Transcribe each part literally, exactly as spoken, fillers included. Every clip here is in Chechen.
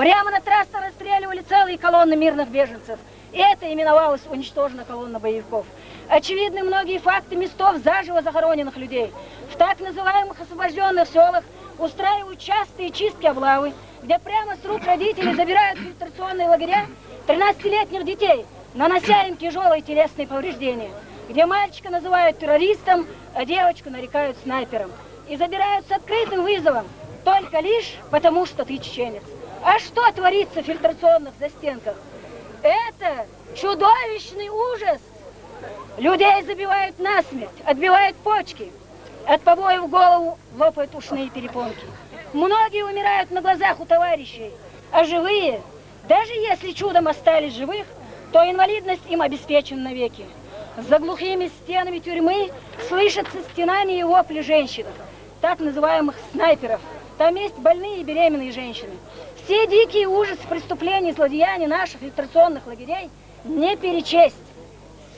Прямо на трассах расстреливали целые колонны мирных беженцев. Это именовалось уничтожена колонна боевиков. Очевидны многие факты местов заживо захороненных людей. В так называемых освобожденных селах устраивают частые чистки, облавы, где прямо с рук родителей забирают в фильтрационные лагеря тринадцатилетних детей, нанося им тяжелые телесные повреждения, где мальчика называют террористом, а девочку нарекают снайпером. И забирают с открытым вызовом, только лишь потому, что ты чеченец. А что творится в фильтрационных застенках? Это чудовищный ужас! Людей забивают насмерть, отбивают почки. От побоев голову лопают ушные перепонки. Многие умирают на глазах у товарищей, а живые, даже если чудом остались живых, то инвалидность им обеспечена навеки. За глухими стенами тюрьмы слышатся стенания и вопли женщин, так называемых снайперов. Там есть больные и беременные женщины. Все дикие ужасы преступлений и злодеяний наших фильтрационных лагерей не перечесть.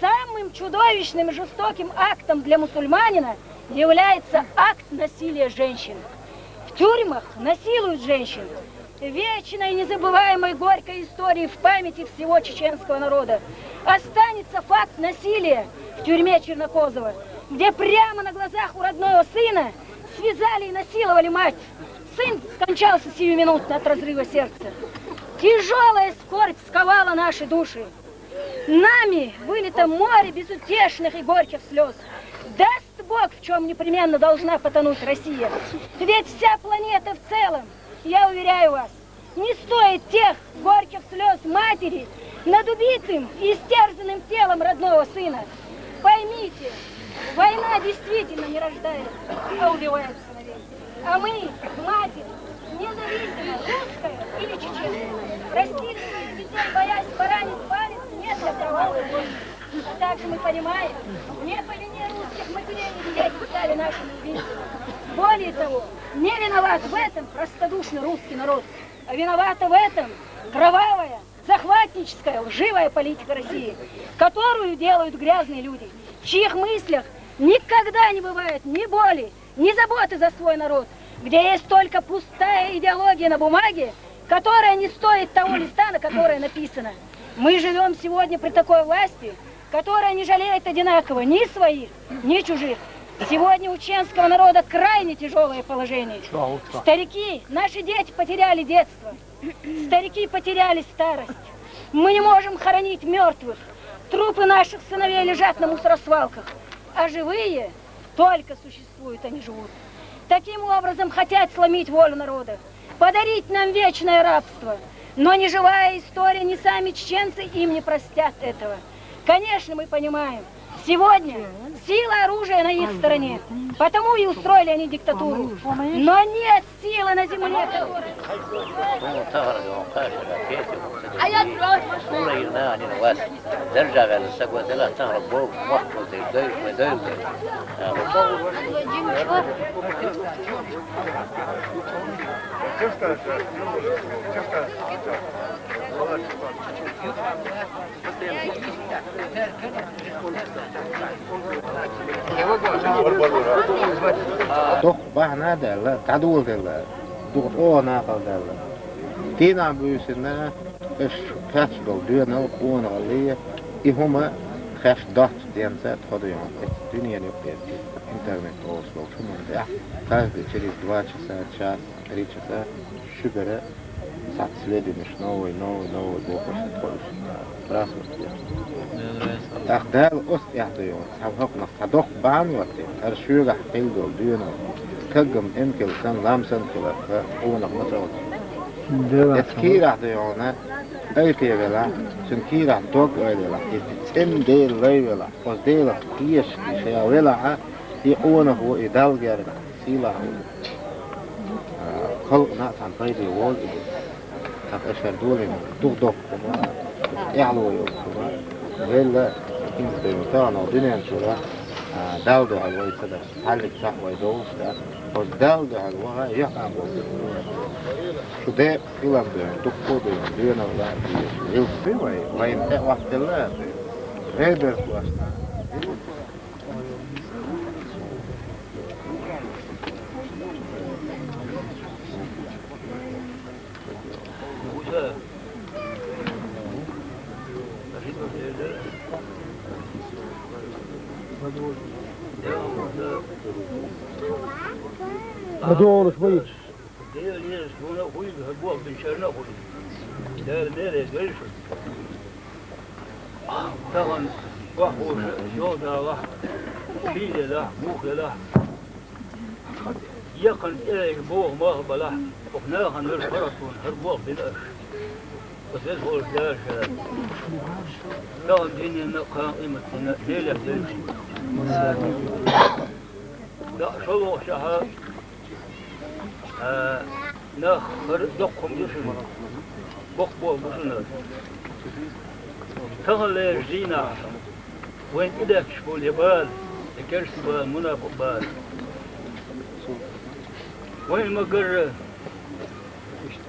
Самым чудовищным и жестоким актом для мусульманина является акт насилия женщин. В тюрьмах насилуют женщин. Вечной и незабываемой горькой истории в памяти всего чеченского народа останется факт насилия в тюрьме Чернокозова, где прямо на глазах у родного сына связали и насиловали мать. Сын скончался сиюминутно от разрыва сердца. Тяжелая скорбь сковала наши души. Нами вылито море безутешных и горьких слез. Даст Бог, в чем непременно должна потонуть Россия. Ведь вся планета в целом, я уверяю вас, не стоит тех горьких слез матери над убитым и истерзанным телом родного сына. Поймите, война действительно не рождает, а убивает сыновей. А мы, матери, независимо, русская или чеченская, растили своих детей, боясь поранить палец, нет для кровавой войны. А также мы понимаем, не по вине русских матерей и детей стали нашими убийцами. Более того, не виноват в этом простодушный русский народ, а виновата в этом кровавая, захватническая, лживая политика России, которую делают грязные люди, в чьих мыслях никогда не бывает ни боли, ни заботы за свой народ, где есть только пустая идеология на бумаге, которая не стоит того листа, на которой написано. Мы живем сегодня при такой власти, которая не жалеет одинаково ни своих, ни чужих. Сегодня у чеченского народа крайне тяжелое положение. Старики, наши дети потеряли детство. Старики потеряли старость. Мы не можем хоронить мертвых. Трупы наших сыновей лежат на мусоросвалках. А живые только существуют, а не живут. Таким образом хотят сломить волю народа, подарить нам вечное рабство. Но ни живая история, ни сами чеченцы им не простят этого. Конечно, мы понимаем, сегодня сила оружия на их стороне, потому и устроили они диктатуру. Но нет силы на земле, которая... Ура, Ирна, они у вас. Державели сагвазела тан рабов, мохкоды, дай, дай, дай. Дох бахьана а даьлла, дӀадоладелла, дукха чӀогӀа накъал даьлла. Дийнахьа-буьйсанна уж кхаьчна долу доьналла, къонахалла, и хӀума хьаьш доццу денца тхо ду йогӀу. Эцу дуьненан юкъа, интернет олуш болчу хӀуманна тӀехь, каждый через два часа, час, три часа, шуьгара цхьацца сведенеш новый, новый, новый бохуш тхо уьш, а, сбрасывать деш. ТӀаккха Дала оцу тӀехь ду йогӀу, цхьа хӀокхунах цхьа доккха бахьана йоттийна, хӀара шуьгахь хилла долу доьналла, каггам тӀемкъилла санна, лам санна хиларх къонах ма ца хуьлу. Эцу кийрахь ду йогӀу, айхьа велахь, цуьнан кийрахь дог ойла елахь, иза цӀена Дела лай велахь, оцу Делах кхеташ и ша велахь, и къонах ву, и Далла герга сийлахь ву. А, халкъана а цхьана пайде волу иза. ТӀаккха аша хӀара долийна дукха доккха хӀума, тӀаьхьало йолу хӀума, велла, хӀинца тахана дуьнен чуьра, а, Далла дуьхьал вай ца даш, хьаллиг цхьаъ вай довлуш дац, оцу Далла дуьхьал ваха юьхькӀам болу. Шу декъа хилам бен, дуккха а бен, доьналла а бен, вилсхьи вай, вайна тӀе а вахделла а бен, рейдерхошна. Ма догӀанаш ма йиташ. Дела лезаш дона а хуйла, хӀара бохабинчарна а хуйла. Дала мел а везаш. Тахан ваххуша йолдалахь, шийделахь, мухъелахь. Екханна тӀера боху малх балахь, оха нахана вара паргӀатона хӀара бохабина аша. Оцу веза волчу Дала шера. Тахан динна а, кхана къематдийнна а Делех делча. ДӀа шо вохушехь, а, нах, хӀара доккха хӀума ду шуна, боккха болх бу шуна. Таханлерчу дийнахь вайна тӀедетташ болу я бала, я керста бала, мунапакъ бала. Вайна ма-гарра,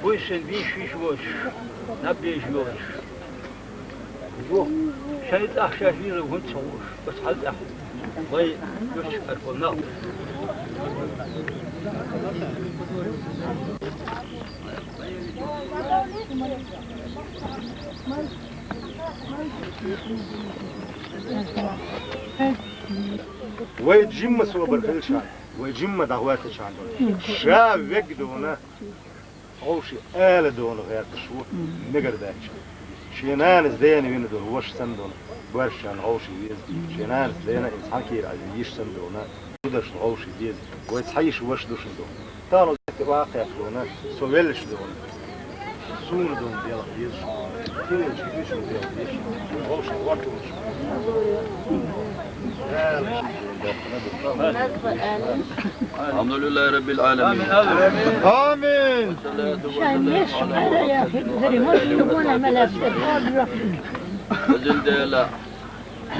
буьйсанна бийш йиш воцуш, наб безаш йолуш. Шайн тӀехь шаьш вийр хӀунда ца хууш, оцу хьал тӀехь вай юьртахь болу нах. Вай жимма собар хилчахьана, вай жимма дӀахӀоьттичахьана, ша вега дуна, хьовший ала дуна гӀерташ ву, мегар даьлча. Шен нанас дена вина долу ваша санна долу, боьршачарна хьовший веза. Шен нанас дена иза хьан кийра Ӏаьзна йиш санна долу, зударшна хьовший веза. Вай цхьа йиш ваша ду шуна ду. Тахана оцу тӀе ваккхаьчча дуна, со веллачу дуна, суна дуна делахь веза шу. Кхин веллачу дуьйцуш делахь веза шу. Вовшах гӀорталуш. Алхьамдулиллахи Раббил Ӏаламин. Амин. Ва салату ва саламу Ӏала Везин Дела,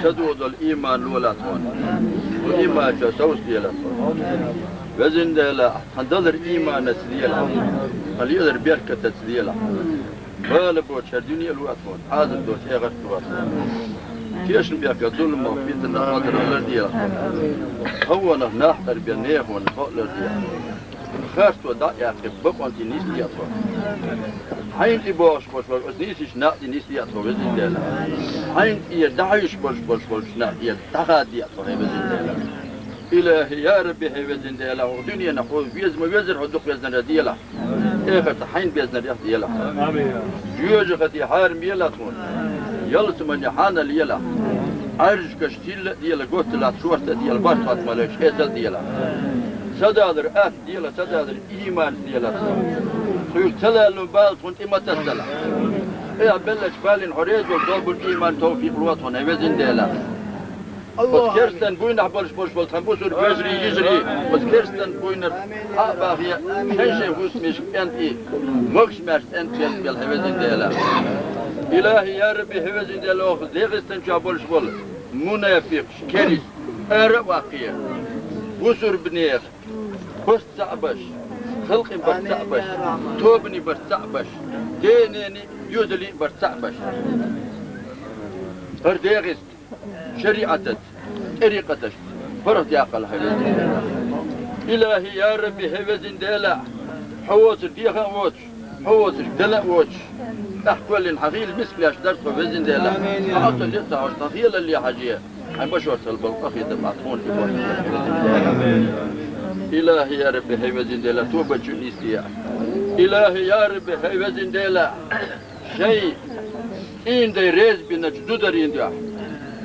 ца дугӀу долу ийман лолахь тхуна. Кху ийманчо совцаделахь тхуна. Везин Дела, тхан далар ийманца делахь. Тхан лелар беркатца делахь. Бала боцуш хӀара дуьне а лолахь тхуна, Ӏазап доцу эхарт а лолахь тхуна. Тешнабехкан зуламах, питанах, хатарах ларделахь тхуна. Хьан вонах нах а тӀарбен, нехан вонах хьо а ларделахь. Харцо дӀа а яьккхи, бакъонца нисделахь тхо. Хьайна тӀе богӀуш болуш болу оцу нийсачу накъа тӀе нисделахь тхо, Везин Дела. Хьайна тӀера дӀахьуьйсуш болуш болуш болчу накъа тӀера дӀахаделахь тхо, хӀай Везин Дела. Илахи, я Рабби, хӀай Везин Дела, хӀокху дуьненахь хьо веза ма везара, хьо дукха везнарах делахь. Эхартахь хьайна безнарех делахь. Амин. Жоьжахати хьарам елахь тхуна. Ялсамани хьанал елахь. Ӏаьржачу каш тилла а делахь, готталахь шорта а делахь, барт-хатта малайш эсал а делахь. Ца далар атта делахь, ца далар ийманца делахь. Цуьнга ца лаллун бала тхуна тӀе ма тасалахь. Айхьа беллачу балина хьо реза волу собар, ийман, тавфикъ лолахь тхуна, хӀай Везин Дела. Оцу керстан буйнахь болуш болуш болу тхан бусург вежарий, йижарий, оцу керстан буйнарг хьа а бахе, шайн-шайн хӀусамашка кӀентий, могуш-маьрша кӀентий белла, хӀай Везин Дела. Илахи, я Рабби, хӀай Везин Дела, оха ДегӀастан чохь болуш болу мунафикъаш, керста, ара а ваккхе, бусурбанех барт цхьаъ беш, халкъан барт цхьаъ беш, тобанан барт цхьаъ беш, дененан, доьзалийн барт цхьаъ беш. ХӀара ДегӀаста шариӀатаца, тӀарикъаташца паргӀатъяккхалахь, хӀай Везин Дела. Илахи, я Рабби, хӀай Везин Дела, хьо воцург деха а воцуш, хьо воцург дала а воцуш, тӀаккха кхоьллина хьан хийла мискалеш дара тхо, Везин Дела. Хьан Ӏасалле а ца хьожуш, тхан хилалле хьажий, хьайн башхалла болу къахетам Ӏа тхуна тӀе бохуш. Илахи, я Рабби, хӀай Везин Дела, тобанчу нийса де. Илахи, я Рабби, хӀай Везин Дела, шайн цӀийнан дай реза биначу зударийн дуьхьа,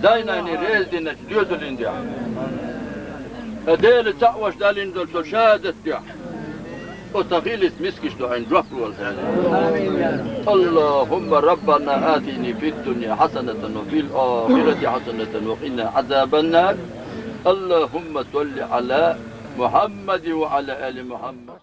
дай-наний реза диначу доьзалан дуьхьа, ткъа Дела цхьаъ волуш далийна долчу шахӀадат дуьхьа, оцу тхан хийлаца мискаш ду хьайна жоп лолахь. Аллахумма раббана атина фид-дунья хьасанатан ва фил-ахирати хьасанатан ва къина Ӏазабан-нар. Аллахумма салли Ӏала Мухьаммадин ва Ӏала али Мухьаммад.